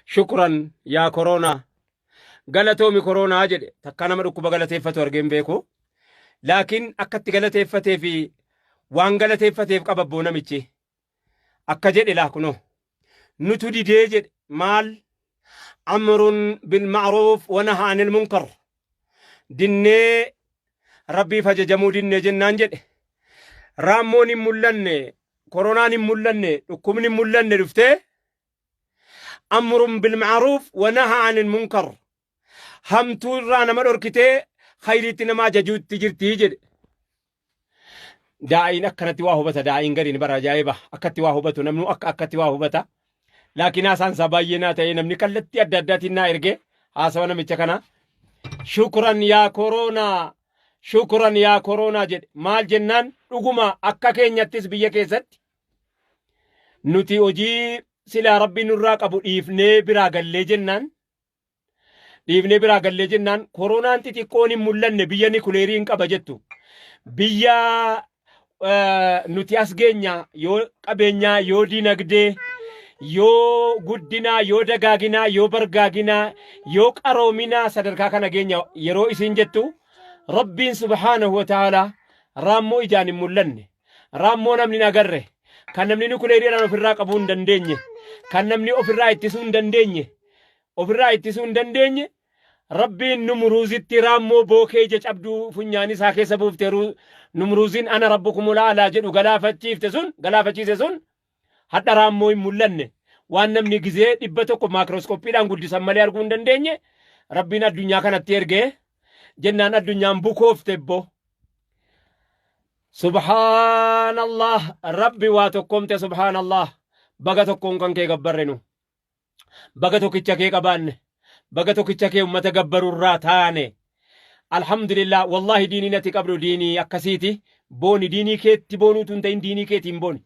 Shukran yaa koroonaa. Galatoomi koroonaa jedhe. Takkaa nama dhukkuba galateeffatu argee hin beeku. Laakiin akkatti galateeffatee fi waan galateeffateef qaba abboo namichi. Akka jedhe laa kunoo. Nutu didee jedhe maal? Amrun bil ma'ruuf wa naha anil munkar. Dinnee Rabbiif ajajamuu dinnee jennaan jedhe. Raammoon hin mul'anne, koronaan hin mul'anne, dhukkubni hin mul'anne dhuftee amrun bil ma'ruuf wa naha anil munkar. Hamtuu irraa nama dhorkitee khayriitti nama ajajuutti jirti jedhe. Daa'iin akkanatti waa hubata daa'iin gariin bara ajaa'iba akkatti waa hubatu namnu akka akkatti waa hubata. Laakiin haasaan isaa baay'ee naa ta'ee namni kallattii adda addaatiin naa erge haasawa namicha kana. Shukran yaa koroonaa shukran yaa koroonaa jedhe maal jennaan dhuguma akka keenyattis biyya keessatti nuti hojii silaa rabbi nurraa qabu dhiifnee biraa gallee jennaan dhiifnee biraa gallee jennaan koronaan xixiqqoon hin mul'anne biyya nikuleerii hin qaba jettu biyya nuti as geenya yoo qabeenyaa yoo dinagdee yoo guddinaa yoo dagaaginaa yoo bargaaginaa yoo qaroominaa sadarkaa kana geenya yeroo isiin jettu rabbiin subhaanahu wa ta'aalaa raammoo ijaan hin mul'anne raammoo namni hin agarre kan namni nikuleeriidhaan ofirraa qabuu hin dandeenye kan namni ofirraa ittisuu hin dandeenye ofirraa ittisuu hin dandeenye rabbiin numruuzitti raammoo bookee ija cabduu funyaan isaa keessa buufte numruuzin ana rabbukumul a'laa jedhu galaafachiifte sun galaafachiise sun hadha raammoo hin mul'anne waan namni gizee 100 maakirooskooppiidhaan guddisan malee arguu hin dandeenye rabbiin addunyaa kanatti ergee jennaan addunyaan bukoofte bbo. Subhaanallah rabbi waa tokkoomte subhaanallah baga tokkoon kan kee gabbarre nu. Baga tokkicha kee qabaanne. Baga tokkicha kee ummata gabbarurraa taane. Alhamdulillah wallahi diiniin ati qabdu diinii akkasiiti. Booni diinii keetti boonuutu hin ta'in diinii keetiin booni.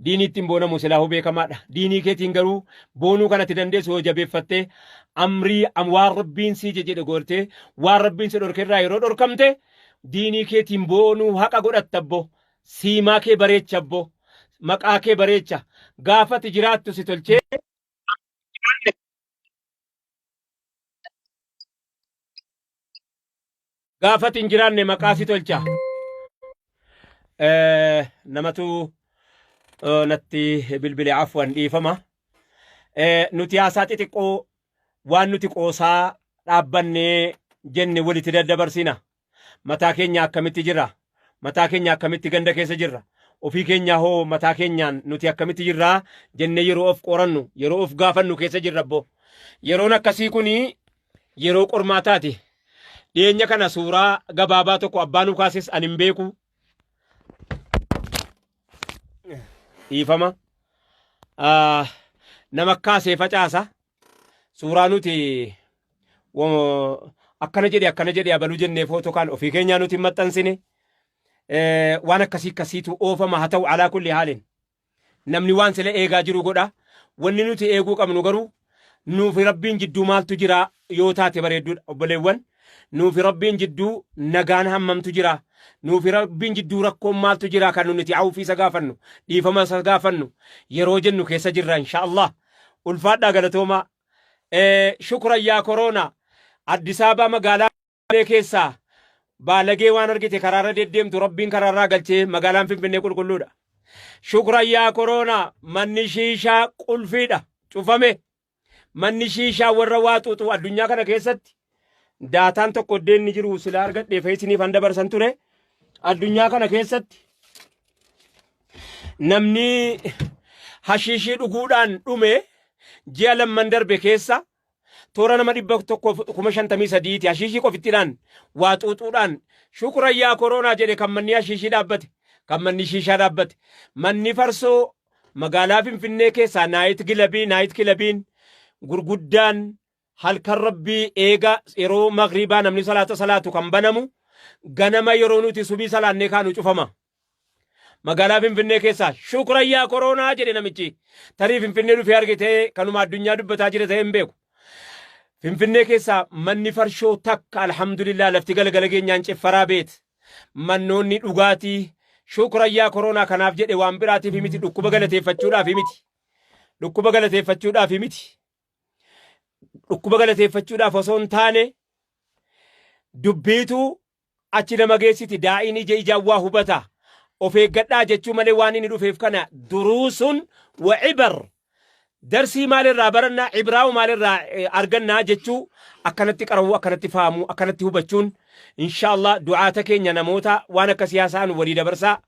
Diinii ittiin boonamu silaahuu beekamaadha. Diinii keetiin garuu boonuu kan ati dandeessu yoo jabeeffattee amrii waan rabbiin sii jedhe gootee waan rabbiin si dhorkerraa yeroo dhorkamte diinii keetiin boonuu haqa godhatta abbo. Siimaa kee bareecha abbo. Maqaa kee bareecha. Gaafa ati jiraattu si tolchee gaafa ati hin jiraanne maqaa si tolcha. Namatu natti bilbile afwan dhiifama. Nuti haasaa xixiqqoo waan nuti qoosaa dhaabbannee jenne walitti daddabarsina. Mataa keenya akkamitti jirra? Mataa keenya akkamitti ganda keessa jirra? Ofii keenya hoo mataa keenyaan nuti akkamitti jirra jennee yeroo of qorannu, yeroo of gaafannu keessa jirra abbo. Yeroon akkasii kun yeroo qormaataati. Dhiyeenya kana suuraa gabaabaa tokko abbaa nu kaases ani hin beeku. Dhiifama. Nama kaasee facaasa. Suuraa nuti akkana jedhe akkana jedhe abaluu jennee footoo kaan ofii keenyaa nuti hin maxxansine. Waan akkasii akkasiitu oofama haa ta'u alaa kulli haalin. Namni waan sila eegaa jiru godha. Wanni nuti eeguu qabnu garuu nuufi rabbiin jidduu maaltu jira yoo taate bareedduudha obboleewwan. Nuufi rabbiin jidduu nagaan hammamtu jira. Nuufi rabbiin jidduu rakkoon maaltu jira kan nuti awfii isa gaafannu dhiifama isa gaafannu yeroo jennu keessa jirra insha Allah. Ulfaadhaa galatoomaa. Shukran yaa koroona. Addis Ababa magaalaa Finfinnee keessaa baalagee waan argite karaarra deddeemtu rabbiin karaarraa galchee magaalaan Finfinnee qulqulluudha. Shukran yaa koroona manni shiishaa qulfiidha cufame. Manni shiishaa warra waa xuuxu addunyaa kana keessatti daataan tokko iddeen ni jiru sila argadhee feesiniif han dabarsan ture. Addunyaa kana keessatti namni hashiishii dhuguudhaan dhume ji'a lamman darbe keessa toora nama 153,000ti hashiishii qofittiidhaan waa xuuxuudhaan shukran yaa koroonaa jedhe kan manni hashiishii dhaabbate kan manni shiishaa dhaabbate manni farsoo magaalaa Finfinnee keessaa naayit gilabii naayit kilabiin gurguddaan halkan rabbii eega yeroo magriibaa namni salaata salaatu kan banamu ganama yeroo nuti subii salaannee kaanu cufama. Magaalaa Finfinnee keessaa shukran yaa koroonaa jedhe namichi. Tarii Finfinnee dhufee argite kanuma addunyaa dubbataa jira ta'ee hin beeku. Finfinnee keessaa manni farshoo takka alhamdulillah lafti galgala geenyaan ciffaraa beet. Mannoonni dhugaatii shukran yaa koroonaa kanaaf jedhe waan biraatiif miti dhukkuba galateeffachuudhaaf miti. Dhukkuba galateeffachuudhaaf miti. Dhukkuba galateeffachuudhaaf osoo hin taane dubbiitu achi nama geessiti daa'iin ija ijaan waa hubata. Of eeggadhaa jechuu malee waan inni dhufeef kana duruusun wa cibar darsii maalirraa barannaa cibraawu maalirraa argannaa jechuu akkanatti qarawuu akkanatti fahamuu akkanatti hubachuun inshaallah du'aata keenya namoota waan akka siyaasaan walii dabarsaa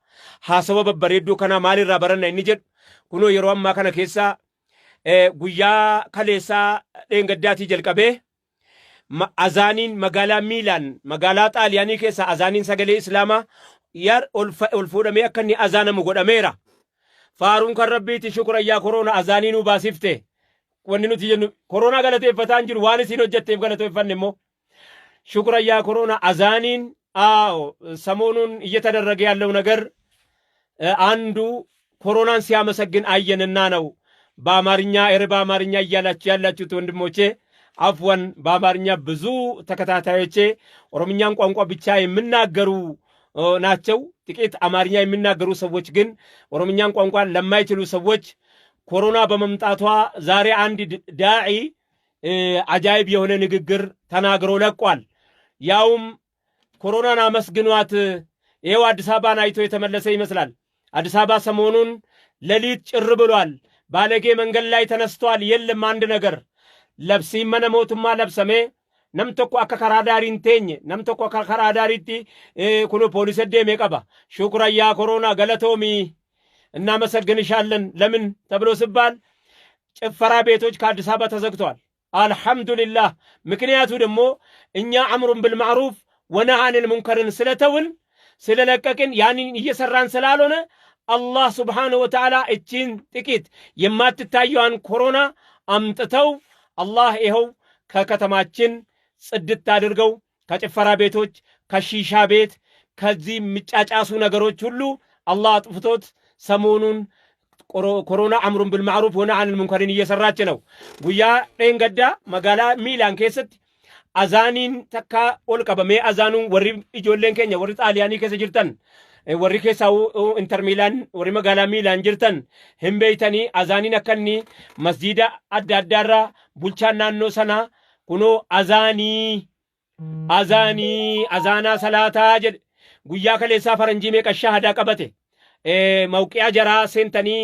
haasawa babbareedduu kanaa maalirraa baranna inni jedhu kunoo yeroo ammaa kana keessa guyyaa kaleessaa dheengaddaatii jalqabee azaaniin magaalaa Miilaan magaalaa Xaaliyaanii keessa azaaniin sagalee Islaamaa yar ol fuudhamee akka inni azaanamu godhameera. Faaruun kan Rabbiiti shukran yaa koroona azaanii nuu baasifte. Wanni nuti jennu koroonaa galateeffataa hin jiru waan isiin hojjetteef galateeffanne immoo. Shukran yaa koroona azaaniin አዎ ሰሞኑን እየተደረገ ያለው ነገር አንዱ ኮሮናን ሲያመሰግን አየንና ነው። በአማርኛ ኧረ በአማርኛ እያላችሁ ያላችሁት ወንድሞቼ አፍወን በአማርኛ ብዙ ተከታታዮቼ ኦሮምኛን ቋንቋ ብቻ የሚናገሩ ናቸው። ጥቂት አማርኛ የሚናገሩ ሰዎች ግን ኦሮምኛን ቋንቋ ለማይችሉ ሰዎች ኮሮና በመምጣቷ ዛሬ አንድ ዳዒ አጃይብ የሆነ ንግግር ተናግሮ ለቋል። ያውም ኮሮናን አመስግኗት ይኸው አዲስ አበባን አይቶ የተመለሰ ይመስላል። አዲስ አበባ ሰሞኑን ሌሊት ጭር ብሏል። ባለጌ መንገድ ላይ ተነስቷል። የለም አንድ ነገር labsiin mana mootummaa labsamee nam tokko akka karaa daarii hin teenye nam tokko akka karaa daariitti kun poolisii deemee qaba. Shukran yaa koሮና galatoomi እናመሰግንሻለን ለምን ተብሎ ሲባል ጭፈራ ቤቶች ከአዲስ አበባ ተዘግተዋል። አልሐምዱሊላህ። ምክንያቱ ደግሞ እኛ أمر بالمعروف ونهي عن المنكر ን ስለተውን ስለለቀቅን ያንን እየሰራን ስላልሆነ አላህ ስብሓነሁ ወተዓላ እቺን ጥቂት የማትታየዋን ኮሮና አምጥተው አላህ ይኸው ከከተማችን ጽድት አድርገው ከጭፈራ ቤቶች፣ ከሺሻ ቤት፣ ከዚህ የሚጫጫሱ ነገሮች ሁሉ አላህ አጥፍቶት ሰሞኑን ኮሮና أمر بالمعروف ونهي عن المنكر ን እየሰራች ነው። Guyyaa dheengaddaa magaalaa Miilaan keessatti azaaniin takka ol qabamee azaanuun warri ijoolleen keenya warri Xaaliyaanii keessa jirtan warri keessaa Inter Miilaan warri magaalaa Miilaan jirtan hin beeytanii azaaniin akka inni masjiida adda addaarraa bulchaan naannoo sanaa kunoo azaanii azaanii azaanaa salaataa jedhe guyyaa kaleessaa faranjii meeqa shahadaa qabate mawqi'a jaraa seentanii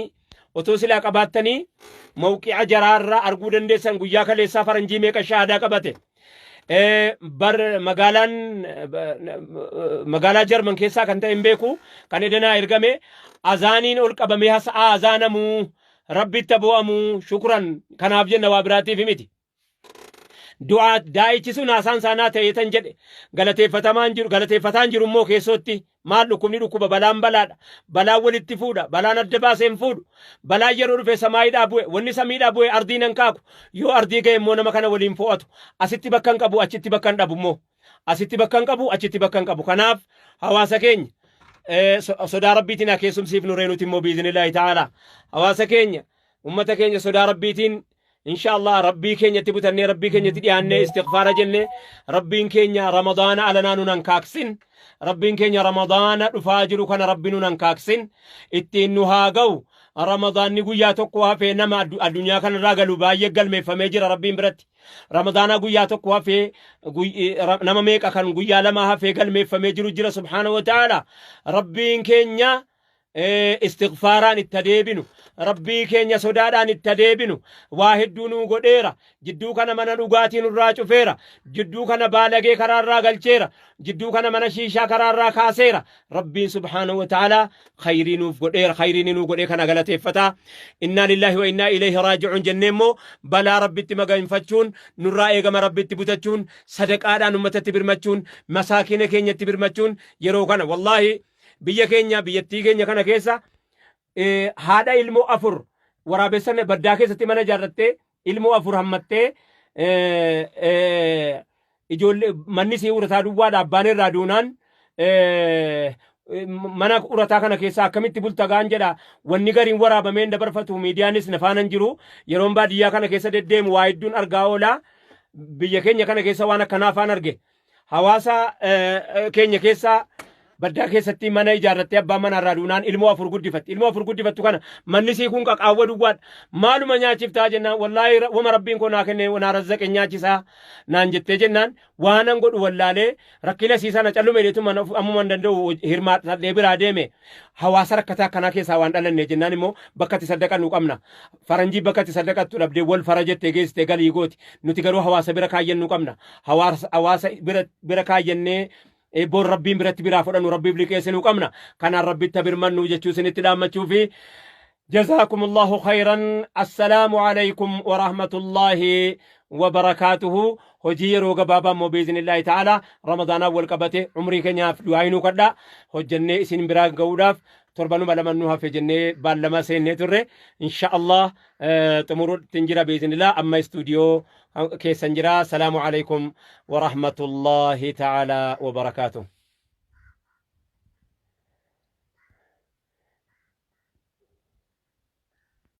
otoo silaa qabaattanii mawqi'a jaraarraa arguu dandeessan guyyaa kaleessaa faranjii meeqa shahadaa qabate. Bar magaalaan magaalaa Jarman keessaa kan ta'e hin beeku kan edanaa ergame azaaniin ol qabamee hasa'aa azaanamuu rabbitti bu'amuu shukran kanaaf jenna waa biraatiif miti. Du'aa daa'ichi sun haasaan saanaa ta'ee tan jedhe galateeffatamaan jiru galateeffataan jiru immoo keessootti maal dhukkubni dhukkuba balaan balaadha balaan walitti fuudha balaan adda baasee hin fuudhu balaan yeroo dhufe samaayiidhaa bu'e wanni samiidhaa bu'e ardii nan kaaku yoo ardii ga'e immoo nama kana waliin fo'atu asitti bakka hin qabu achitti bakka hin dhabu immoo asitti bakka hin qabu achitti bakka hin qabu kanaaf hawaasa keenya sodaa rabbiitiin haa keessumsiifnu reenuti immoo biiznillaahi ta'ala hawaasa keenya ummata keenya sodaa rabbiitiin insha Allah rabbii keenyatti butannee rabbii keenyatti dhiyaannee istighfaara jennee rabbiin keenya ramadaana alanaa nun hankaaksin rabbiin keenya ramadaana dhufaa jiru kana rabbi nun hankaaksin ittiin nu haa ga'u ramadaanni guyyaa tokko hafee nama addunyaa kanarraa galu baay'ee galmeeffamee jira rabbiin biratti ramadaana guyyaa tokko hafee nama meeqa kan guyyaa lama hafee galmeeffamee jiru jira subhaana wa ta'ala rabbiin keenya istighfaaraan itti adeebinu rabbii keenya sodaadhaan itti adeebinu waa hedduu nuu godheera jidduu kana mana dhugaatii nurraa cufeera jidduu kana baalagee karaarraa galcheera jidduu kana mana shiishaa karaarraa kaaseera rabbiin subhaanahu wa ta'aalaa khayrii nuuf godheera khayrii nuu godhee kana galateeffataa innaa lillaahi wa innaa ilayhi raaji'uun jennee immoo balaa rabbitti maganfachuun nurraa eegama rabbitti butachuun sadaqaadhaan ummatatti birmachuun masaakiina keenyatti birmachuun yeroo kana wallaahi biyya keenya biyyattii keenya kana keessa haadha ilmoo afur waraabessa baddaa keessatti mana ijaarrattee ilmoo afur hammattee ijoollee manni sii urataa duwwaadha abbaan irraa duunaan mana urataa kana keessa akkamitti bulta gaan jedha wanni gariin waraabameen dabarfatu miidiyaanis na faana jiru yeroon baadiyyaa kana keessa deddeemu waa hedduun argaa oola biyya keenya kana keessa waan akkanaa afaan arge hawaasa keenya keessa Baddaa keessatti mana ijaarrattee abbaan manaa irraa duunaan ilmoo 4 guddifatti. Ilmoo 4 guddifattu kana manni sii kun qaqaawwa duwwaadha. Maaluma nyaachiftaa jennaan wallaahi wama rabbiin koo naa kenne naa razzaqe nyaachisaa naan jettee jennaan waanan godhu wallaalee rakkina sii sana callume jedheetuma ammuma hin danda'u hirmaadhadhee biraa deeme. Hawaasa rakkataa akkanaa keessaa waan dhalanne jennaan immoo bakka itti saddaqannu qabna. Faranjii bakka itti saddaqattu dhabdee wal fara jettee geessitee galii gooti. Nuti garuu hawaasa bira kaayyannu qabna. Hawaasa bira kaayyannee bor rabbiin biratti biraa fudhannu rabbiif liqeessinuu qabna. Kanaan rabbitti birmannu jechuu isinitti dhaammachuu fi jazaakumullahu khayran. Assalaamu alaykum wa rahmatullaahi wa barakaatuhu. Hojii yeroo gabaabaa immoo biiznillaahi ta'ala ramadaanaan wal qabate umrii keenyaaf du'aa nuu kadhaa hojjennee isin biraa ga'uudhaaf torbanuma lama nu hafe jennee baallama seennee turre insha Allah xumuruutti jira biiznillah amma istuudiyoo keessan jira. Salaamu alaykum wa rahmatullaahi ta'ala wa barakaatuhu.